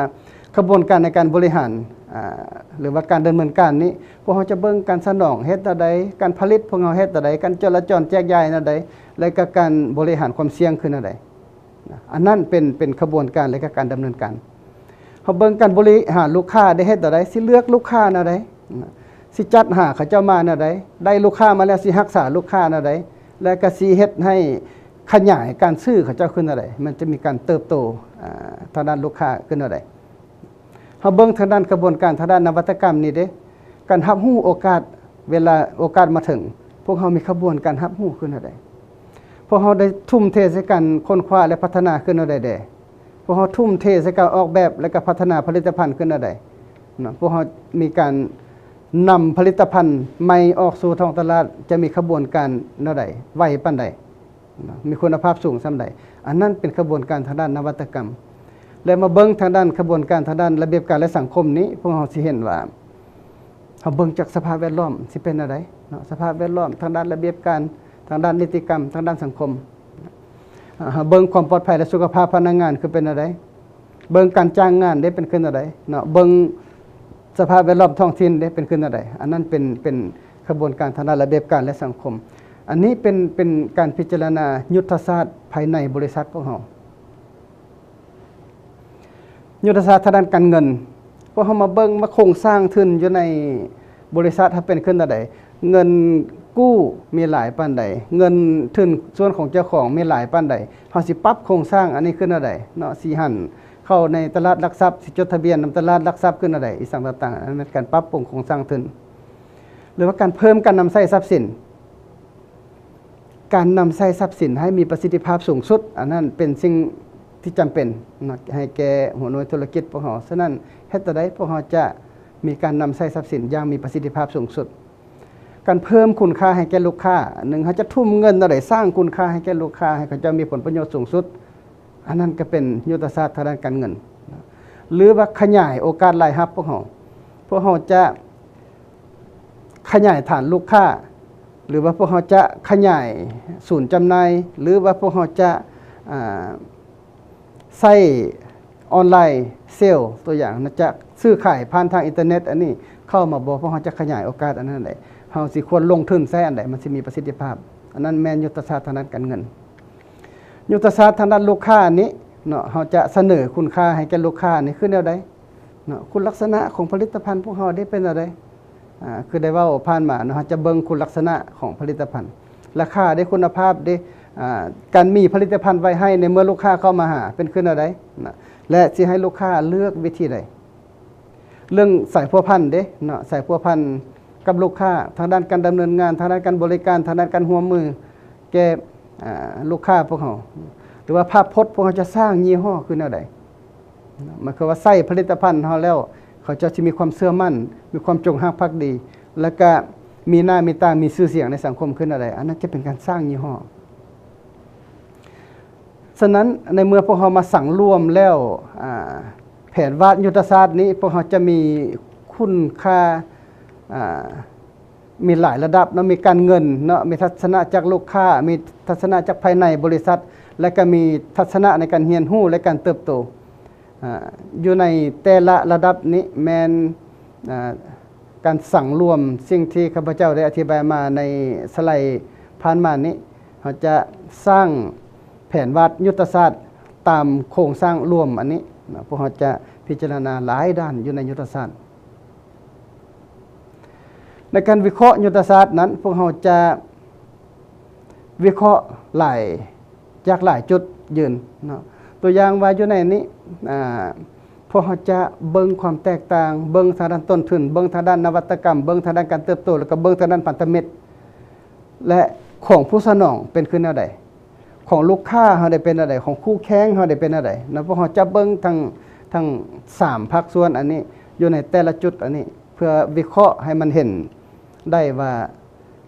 ຂະບວນການໃນການບໍລິຫານ ອ່າ ຫຼືວ່າການດຳເນີນການນີ້ ພວກເຮົາຈະເບິ່ງການສະໜອງເຮັດແນວໃດ, ການຜະລິດພວກເຮົາເຮັດແນວໃດ, ການຈໍລະຈອນແຈກຢາຍແນວໃດ ແລະ ກະການບໍລິຫານຄວາມສ່ຽງຄືແນວໃດ. ນະ ອັນນັ້ນເປັນ ເປັນຂະບວນການ ແລະ ກະການດຳເນີນການ. ເຮົາເບິ່ງການບໍລິຫານລູກຄ້າໄດ້ເຮັດແນວໃດ, ຊິເລືອກລູກຄ້າແນວໃດ, ນະ ຊິຈັດຫາເຂົາເຈົ້າມາແນວໃດ, ໄດ້ລູກຄ້າມາແລ້ວຊິຮັກສາລູກຄ້າແນວໃດ, ແລະ ກະຊິເຮັດໃຫ້ ຂະຫຍາຍການຊື້ເຂົາເຈົ້າຂຶ້ນເທົ່າໃດ, ມັນຈະມີການເຕີບໂຕ ອາ ທາງດ້ານລູກຄ້າຂຶ້ນເທົ່າໃດ. ເຮົາເບິ່ງທາງດ້ານຂະບວນການທາງດ້ານນະວັດຕະກຳນີ້ເດ້, ການຮັບຮູ້ໂອກາດ ເວລາໂອກາດມາເຖິງ, ພວກເຮົາມີຂະບວນການຮັບຮູ້ຂຶ້ນເທົ່າໃດ? ພວກເຮົາໄດ້ທຸ່ມເທໃສ່ການຄົ້ນຄວ້າ ແລະ ພັດທະນາຂຶ້ນເທົ່າໃດແດ່? ພວກເຮົາທຸ່ມເທໃສ່ການອອກແບບ ແລະ ການພັດທະນາຜະລິດຕະພັນຂຶ້ນເທົ່າໃດເນາະ? ພວກເຮົາມີການນຳຜະລິດຕະພັນໃໝ່ອອກສູ່ທ້ອງຕະຫຼາດ ຈະມີຂະບວນການແນວໃດ, ໄວປານໃດ? ເນາະ ມີຄຸນນະພາບສູງສ່ຳໃດ. ອັນນັ້ນເປັນຂະບວນການທາງດ້ານນະວັດຕະກຳ. ແລະ ມາເບິ່ງທາງດ້ານຂະບວນການທາງດ້ານລະບຽບການ ແລະ ສັງຄົມນີ້, ພວກເຮົາຊິເຫັນວ່າ ເຮົາເບິ່ງຈາກສະພາບແວດລ້ອມຊິເປັນແນວໃດເນາະ, ສະພາບແວດລ້ອມທາງດ້ານລະບຽບການ, ທາງດ້ານນິຕິກຳ, ທາງດ້ານສັງຄົມ. ອາ ເຮົາເບິ່ງຄວາມປອດໄພ ແລະ ສຸຂະພາບພະນັກງານຄືເປັນແນວໃດ, ເບິ່ງການຈ້າງງານເດ້ເປັນຄືແນວໃດເນາະ, ເບິ່ງສະພາບແວດລ້ອມທ້ອງຖິ່ນເດ້ເປັນຄືແນວໃດ. ອັນນັ້ນເປັນ ເປັນຂະບວນການທາງດ້ານລະບຽບການ ແລະ ສັງຄົມ. ອັນນີ້ເປັນ ເປັນການພິຈາລະນາຍຸດທະສາດພາຍໃນບໍລິສັດພວກເຮົາ. ຍຸດທະສາດທາງດ້ານການເງິນ, ພວກເຮົາມາເບິ່ງວ່າໂຄງສ້າງທຶນຢູ່ໃນບໍລິສັດເຮົາເປັນຂຶ້ນແນວໃດ, ເງິນກູ້ມີຫຼາຍປານໃດ, ເງິນທຶນສ່ວນຂອງເຈົ້າຂອງມີຫຼາຍປານໃດ, ເຮົາຊິປັບໂຄງສ້າງອັນນີ້ຂຶ້ນແນວໃດເນາະ, ຊິຫັນເຂົ້າໃນຕະຫຼາດຫຼັກຊັບ, ຊິຈົດທະບຽນນຳຕະຫຼາດຫຼັກຊັບຂຶ້ນແນວໃດ, ອີ່ຫຍັງຕ່າງໆ. ອັນນັ້ນແມ່ນການປັບປຸງໂຄງສ້າງທຶນ ຫຼືວ່າການເພີ່ມການນຳໃຊ້ຊັບສິນ. ການນຳໃຊ້ຊັບສິນໃຫ້ມີປະສິດທິພາບສູງສຸດ, ອັນນັ້ນເປັນສິ່ງທີ່ຈຳເປັນເນາະ ໃຫ້ແກ່ຫົວໜ່ວຍທຸລະກິດພວກເຮົາ. ສະນັ້ນ ເຮັດແນວໃດພວກເຮົາຈະມີການນຳໃຊ້ຊັບສິນຢ່າງມີປະສິດທິພາບສູງສຸດ? ການເພີ່ມຄຸນຄ່າໃຫ້ແກ່ລູກຄ້າ, ໜຶ່ງ ເຮົາຈະທຸ່ມເງິນແນວໃດ ສ້າງຄຸນຄ່າໃຫ້ແກ່ລູກຄ້າ ໃຫ້ເຂົາເຈົ້າມີຜົນປະໂຫຍດສູງສຸດ, ອັນນັ້ນກໍເປັນຍຸດທະສາດທາງດ້ານການເງິນ. ຫຼືວ່າຂະຫຍາຍໂອກາດລາຍຮັບພວກເຮົາ, ພວກເຮົາຈະ ຂະຫຍາຍຖານລູກຄ້າ ຫຼືວ່າພວກເຮົາຈະຂະຫຍາຍສູນຈຳໜ່າຍ ຫຼືວ່າພວກເຮົາຈະ ອາ ໃຊ້ອອນລາຍເຊວ, ຕົວຢ່າງນະ ຈະຊື້ຂາຍຜ່ານທາງອິນເຕີເນັດອັນນີ້ເຂົ້າມາບໍ່? ພວກເຮົາຈະຂະຫຍາຍໂອກາດອັນນັ້ນໃດ? ເຮົາຊິຄວນລົງທຶນໃຊ້ອັນໃດ ມັນຊິມີປະສິດທິພາບ? ອັນນັ້ນແມ່ນຍຸດທະສາດທາງດ້ານການເງິນ. ຍຸດທະສາດທາງດ້ານລູກຄ້ານີ້ເນາະ, ເຮົາຈະສະເໜີຄຸນຄ່າໃຫ້ແກ່ລູກຄ້ານີ້ຄືແນວໃດເນາະ? ຄຸນລັກສະນະຂອງຜະລິດຕະພັນພວກເຮົາເດເປັນແນວໃດ? ອາ ຄືໄດ້ເວົ້າຜ່ານມາເນາະ, ເຮົາຈະເບິ່ງຄຸນລັກສະນະຂອງຜະລິດຕະພັນ, ລາຄາເດ, ຄຸນນະພາບເດ, ອາ ການມີຜະລິດຕະພັນໄວ້ໃຫ້ໃນເມື່ອລູກຄ້າເຂົ້າມາຫາເປັນຄືແນວໃດນະ ແລະ ຊິໃຫ້ລູກຄ້າເລືອກວິທີໃດ? ເລື່ອງສາຍພົວພັນເດເນາະ, ສາຍພົວພັນກັບລູກຄ້າ ທາງດ້ານການດຳເນີນງານ, ທາງດ້ານການບໍລິການ, ທາງດ້ານການຮ່ວມມືແກ່ ອາ ລູກຄ້າພວກເຮົາ ຫຼືວ່າພາບພົດພວກເຮົາຈະສ້າງຍີ່ຫໍ້ຄືແນວໃດ? ໝາຍຄວາມວ່າໃຊ້ຜະລິດຕະພັນເຮົາແລ້ວ ເຂົາເຈົ້າຊິມີຄວາມເຊື່ອໝັ້ນ, ມີຄວາມຈົງຮັກພັກດີ ແລ້ວກະມີໜ້າມີຕາ, ມີຊື່ສຽງໃນສັງຄົມຂຶ້ນແນວໃດ? ອັນນັ້ນຈະເປັນການສ້າງຍີ່ຫໍ້. ສະນັ້ນ ໃນເມື່ອພວກເຮົາມາສັງລວມແລ້ວ ອາ ແຜນວາດຍຸດທະສາດນີ້ ພວກເຮົາຈະມີຄຸນຄ່າ ອາ ມີຫຼາຍລະດັບເນາະ, ມີການເງິນເນາະ, ມີທັດສະນະຈາກລູກຄ້າ, ມີທັດສະນະຈາກພາຍໃນບໍລິສັດ ແລະ ກໍມີທັດສະນະໃນການຮຽນຮູ້ ແລະ ການເຕີບໂຕ. ອາ ຢູ່ໃນແຕ່ລະລະດັບນີ້ແມ່ນ ອາ ການສັງລວມສິ່ງທີ່ຂ້າພະເຈົ້າໄດ້ອະທິບາຍມາໃນສະໄລຜ່ານມານີ້, ເຮົາຈະສ້າງແຜນວາດຍຸດທະສາດຕາມໂຄງສ້າງລວມອັນນີ້ເນາະ, ພວກເຮົາຈະພິຈາລະນາຫຼາຍດ້ານຢູ່ໃນຍຸດທະສາດ. ໃນການວິເຄາະຍຸດທະສາດນັ້ນ ພວກເຮົາຈະວິເຄາະຫຼາຍ ຈາກຫຼາຍຈຸດຢືນເນາະ. ຕົວຢ່າງວ່າຢູ່ໃນນີ້ ອາ ພວກເຮົາຈະເບິ່ງຄວາມແຕກຕ່າງ, ເບິ່ງທາງດ້ານຕົ້ນທຶນ, ເບິ່ງທາງດ້ານນະວັດຕະກຳ, ເບິ່ງທາງດ້ານການເຕີບໂຕ ແລ້ວກໍເບິ່ງທາງດ້ານພັນທະມິດ ແລະ ຂອງຜູ້ສະໜອງເປັນຄືແນວໃດ? ຂອງລູກຄ້າເຮົາໄດ້ເປັນແນວໃດ? ຂອງຄູ່ແຂ່ງເຮົາໄດ້ເປັນແນວໃດ? ເນາະ, ພວກເຮົາຈະເບິ່ງທັງ ທັງສາມພາກສ່ວນອັນນີ້ ຢູ່ໃນແຕ່ລະຈຸດອັນນີ້ ເພື່ອວິເຄາະໃຫ້ມັນເຫັນໄດ້ວ່າ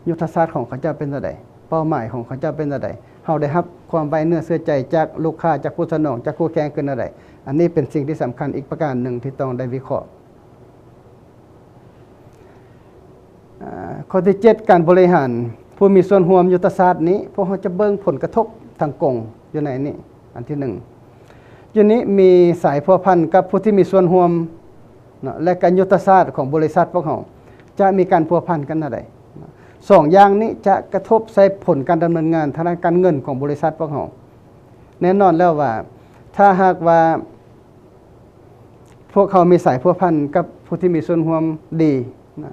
ຍຸດທະສາດຂອງເຂົາເຈົ້າເປັນແນວໃດ? ເປົ້າໝາຍຂອງເຂົາເຈົ້າເປັນແນວໃດ? ເຮົາໄດ້ຮັບຄວາມໄວ້ເນື້ອເຊື່ອໃຈຈາກລູກຄ້າ, ຈາກຜູ້ສະໜອງ, ຈາກຄູ່ແຂ່ງຄືແນວໃດ? ອັນນີ້ເປັນສິ່ງທີ່ສຳຄັນອີກປະການໜຶ່ງທີ່ຕ້ອງໄດ້ວິເຄາະ. ອາ ຂໍ້ທີເຈັດ ການບໍລິຫານຜູ້ມີສ່ວນຮ່ວມຍຸດທະສາດນີ້ ພວກເຮົາຈະເບິ່ງຜົນກະທົບທາງກົງຢູ່ໃນນີ້. ອັນທີໜຶ່ງ ຢູ່ນີ້ມີສາຍພົວພັນກັບຜູ້ທີ່ມີສ່ວນຮ່ວມເນາະ ແລະ ການຍຸດທະສາດຂອງບໍລິສັດພວກເຮົາຈະມີການພົວພັນກັນແນວໃດ? ສອງຢ່າງນີ້ຈະກະທົບໃສ່ຜົນການດຳເນີນງານທາງດ້ານການເງິນຂອງບໍລິສັດພວກເຮົາ. ແນ່ນອນແລ້ວວ່າ ຖ້າຫາກວ່າພວກເຮົາມີສາຍພົວພັນກັບຜູ້ທີ່ມີສ່ວນຮ່ວມດີນະ,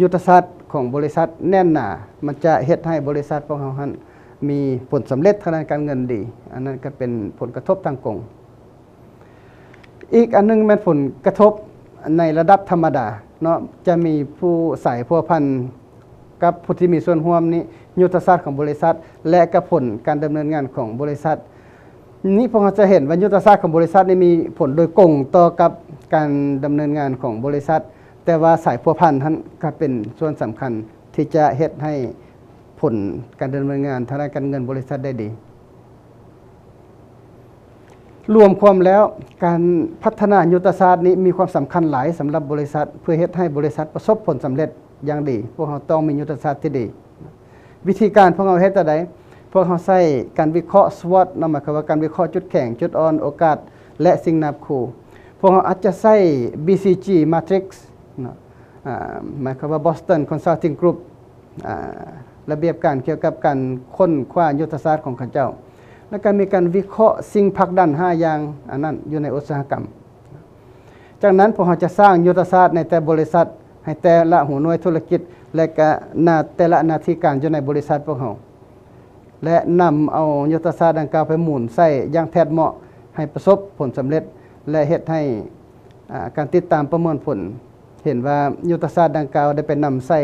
ຍຸດທະສາດຂອງບໍລິສັດແໜ້ນໜາ, ມັນຈະເຮັດໃຫ້ບໍລິສັດພວກເຮົາຫັ້ນ ມີຜົນສຳເລັດທາງດ້ານການເງິນດີ. ອັນນັ້ນກໍເປັນຜົນກະທົບທາງກົງ. ອີກອັນໜຶ່ງແມ່ນຜົນກະທົບໃນລະດັບທຳມະດາເນາະ, ຈະມີຜູ້ສາຍພົວພັນກັບຜູ້ທີ່ມີສ່ວນຮ່ວມນີ້ ຍຸດທະສາດຂອງບໍລິສັດ ແລະ ກັບຜົນການດຳເນີນງານຂອງບໍລິສັດ. ນີ້ພວກເຮົາຈະເຫັນວ່າຍຸດທະສາດຂອງບໍລິສັດນີ້ມີຜົນໂດຍກົງຕໍ່ກັບການດຳເນີນງານຂອງບໍລິສັດ, ແຕ່ວ່າສາຍພົວພັນຫັ້ນກໍເປັນສ່ວນສຳຄັນທີ່ຈະເຮັດໃຫ້ຜົນການດຳເນີນງານທາງດ້ານການເງິນບໍລິສັດໄດ້ດີ. ລວມຄວາມແລ້ວ, ການພັດທະນາຍຸດທະສາດນີ້ມີຄວາມສຳຄັນຫຼາຍສຳລັບບໍລິສັດ ເພື່ອເຮັດໃຫ້ບໍລິສັດປະສົບຜົນສຳເລັດຢ່າງດີ. ພວກເຮົາຕ້ອງມີຍຸດທະສາດທີ່ດີ. ວິທີການພວກເຮົາເຮັດແນວໃດ? ພວກເຮົາໃຊ້ການວິເຄາະ SWOT ເນາະ, ໝາຍຄວາມວ່າການວິເຄາະຈຸດແຂງ, ຈຸດອ່ອນ, ໂອກາດ ແລະ ສິ່ງນາບຂູ່. ພວກເຮົາອາດຈະໃຊ້ BCG Matrix ເນາະ, ອາ, ໝາຍຄວາມວ່າ Boston Consulting Group ອາ, ລະບຽບການກ່ຽວກັບການຄົ້ນຄວ້າຍຸດທະສາດຂອງເຂົາເຈົ້າ. ແລ້ວກໍມີການວິເຄາະສິ່ງຜັກດັນຫ້າຢ່າງອັນນັ້ນຢູ່ໃນອຸດສາຫະກຳ. ຈາກນັ້ນພວກເຮົາຈະສ້າງຍຸດທະສາດໃນແຕ່ບໍລິສັດ ໃຫ້ແຕ່ລະຫົວໜ່ວຍທຸລະກິດ ແລະກະໜ້າ ແຕ່ລະໜ້າທີ່ການຢູ່ໃນບໍລິສັດພວກເຮົາ ແລະນຳເອົາຍຸດທະສາດດັ່ງກ່າວໄປໝູນໃຊ້ຢ່າງແທດເໝາະ ໃຫ້ປະສົບຜົນສຳເລັດ ແລະເຮັດໃຫ້ ອາ ການຕິດຕາມປະເມີນຜົນ ເຫັນວ່າຍຸດທະສາດດັ່ງກ່າວໄດ້ໄປນຳໃຊ້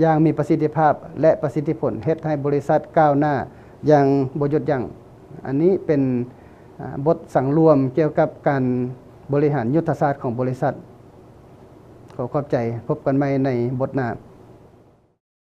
ຢ່າງມີປະສິດທິພາບ ແລະປະສິດທິຜົນ ເຮັດໃຫ້ບໍລິສັດກ້າວໜ້າຢ່າງບໍ່ຢຸດຢັ້ງ. ອັນນີ້ເປັນ ອາ ບົດສັງລວມກ່ຽວກັບການບໍລິຫານຍຸດທະສາດຂອງບໍລິສັດ. ຂໍຂອບໃຈ, ພົບກັນໃໝ່ໃນບົດໜ້າ.